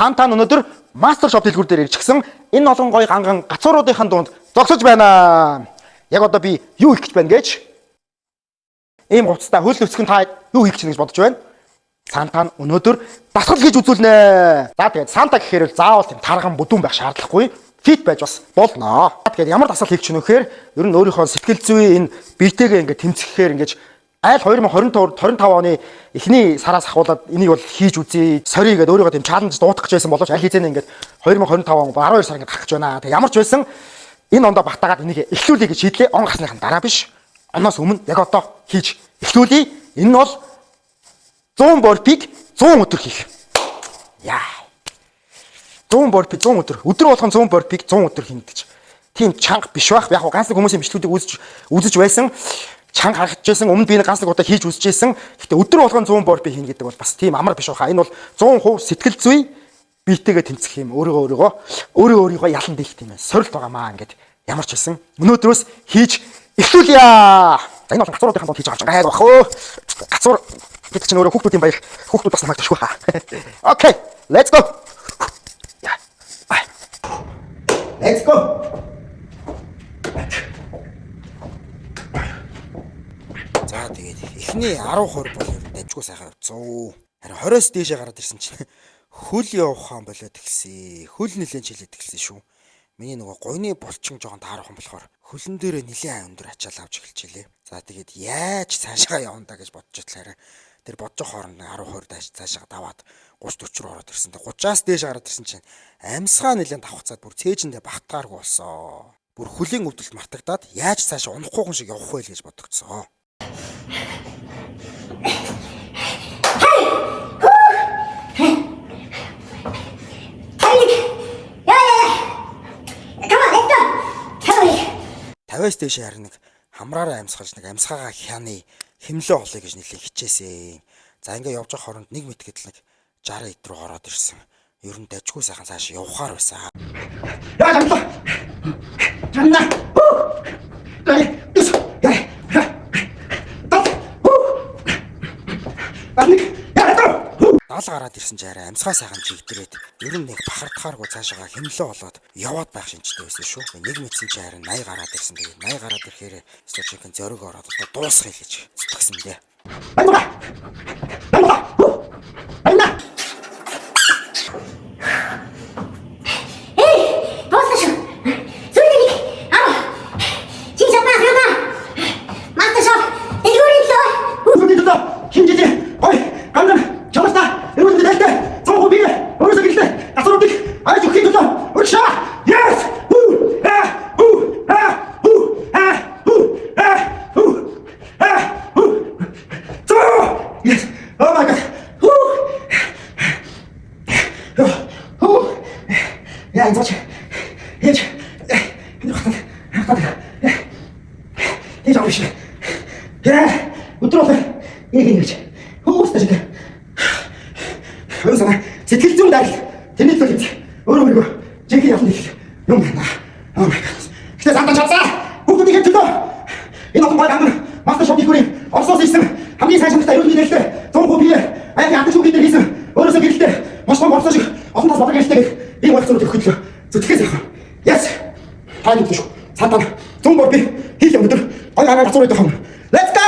Санта өнөөдөр Master Shop дэлгүүр дээр ирчихсэн. Энэ олон гоё ганган гацууруудынхаа дунд зогсож байна. Яг одоо би юу хийх гэж байна гэж ийм хувцастай хөл өсгөн та юу хийх гэж байна гэж бодож байна. Санта нь өнөөдөр дасгал хийж үзүүлнэ. За тэгээд Санта гэхээр л заавал тийм тарган бүдүүн байх шаардлагагүй. Fit байж бас болно. Тэгээд ямар дасгал хийх ч нөхөр ер нь өөрийнхөө сэтгэл зүйн энэ биетэйгээ ингээд тэмцэхээр ингээд айл 2025 25 оны эхний сараас ахуулаад энийг бол хийж үзье. Sorry гэдээ өөрийгөө тийм challenge дуутах гэж байсан боловч аль хэзээ ингээд 2025 он 12 сар ингээд гарах гэж байна. Тэгээд ямар ч байсан энэ ондоо багтаагаад энийг эхлүүлэе гэж шийдлээ. Он гарсныхан дараа биш. Оноос өмнө яг одоо хийж эхлүүлье. Энэ нь бол 100 burpee-г 100 өдөр хийх. Яа. 100 burpee 100 өдөр. Өдөр болгон 100 burpee-г 100 өдөр хийнэ гэж. Тийм чанга биш байх. Яг ганц нэг хүмүүсийн бичлэгүүдийг үзэж байсан. Чанга харагдаж байсан. Өмнө би нэг ганц нэг удаа хийж үзэж байсан. Гэхдээ өдөр болгон 100 burpee хийнэ гэдэг бол бас тийм амар биш байхаа. Энэ бол 100% сэтгэл зүй биетэйгээ тэмцэх юм. Өөрийгөө ялан дийлэх тийм сорилт байгаамаа ингээд ямар ч байсан. Өнөөдрөөс хийж эхлүүлье. За энэ бол гацууруудын дунд хийж байгаа юм гайг бах өө. Гацуур гэдэг чинь өөрөө хүүхдүүдийн баяр. Хүүхдүүд бас намайг ташгүй хаа. Okay, let's go. Yeah. Let's go. За тэгээд эхний 10 20 бол ер нь дамжгүй сайхан явцсан. Харин 20-оос дээшээ гараад ирсэн чинь хөл явах юм болоод эхэлсэн. Хөл нэлээд чилээд эхэлсэн шүү. Миний нөгөө гуйны булчин жоохон таарах юм болохоор хөлн дээрээ нэлээд өндөр ачаал авч эхэлчихлээ. За тэгээд яаж цаашаа явна да гэж бодож итлаарэ. Тэр бодож хооронд 10 20 дааш цаашаа даваад 30 40 руу ороод ирсэн. 30-аас дээш гараад ирсэн чинь амьсгаа нэлээд давхцаад бүр цээжиндээ багтгааргүй болсон. Бүр хөлийн өвдөлт мартагдаад яаж цаашаа унахгүй хүн шиг явах вэ л гэж бодогдсон. Тавиас дээшээ харин нэг хамраараа амьсгалж нэг амьсгаагаа хяны хэмлээ олъё гэж нэлээд хичээсэн. За ингээ явж байгаа хооронд нэг мэтгэд л нэг 60 эд рүү ороод ирсэн. Ер нь дажгүй сайхан цааш явхаар байсан. Яа хамтлаа. Жанна. Яа. Яа. Тат. Аник. Яа. 70 гараад ирсэн чи арай амьсгаа сайхан чигдрээд ер нь нэг бахардахааргүй цаашаа хэмлээ болоод яваад байх шинжтэй байсан шүү. Нэг мэдсэн чи харин 80 гараад ирсэн. Тэгээд 80 гараад ирэхээр эсвэл жинхэнэ зориг ороод одоо дуусгая гэж зүтгэсэн дээ. Айна. Айна. Айна. Дуусна шүү. Сүүлийн нэг 10. Чи чаднаа хяна. Master Shop дэлгүүрийн төлөө. Хүүхдийн төлөө хинжиж гой гамдан чамста эрүүл мэндийн дээлтэй 100% бие өөрөөсөө гэрэлтэй гацууруудыг аяж өгөхийн төлөө урагшаа. Yes! Хүү! А! Хүү! А! Хүү! А! Хүү! А! Хүү! А! Хүү! Зөө! Yes! Oh my God! Хүү! Хүү! Яа, энэ зооч. Яаж? Энэ хатан. Хатан. Тийж авах биш. Яа, өдөр болоо энийг ингэж. Хүүстэй шиг. Ой санаа сэтгэл зүйн дайрал. Тэрний төлөө хийх. Өөрөө өөрийгөө жинхэнэ ялан дийлэх юм байна. Oh my God. Гэтэ Санта чадсаа. Хүүхдүүдийн төлөө. Энэ олон гой ганган Master Shop дэлгүүрийн Оросоос ирсэн хамгийн сайн чанартай эрүүл мэндийн дээлтэй 100% бие аяны алдан шүүхийн дээр хийсэн өөрөөсөө гэрэлтэй маш том борцоо шиг олон тас бодог гэрэлтэй гэх ийм ойлцоонууд өгөх төлөө зүтгэхээс яах вэ? Yes. Та нүдэн шүү. Санта 100 burpee хийх юм өдөр гой ганган гацуур идэх юм. Let's go.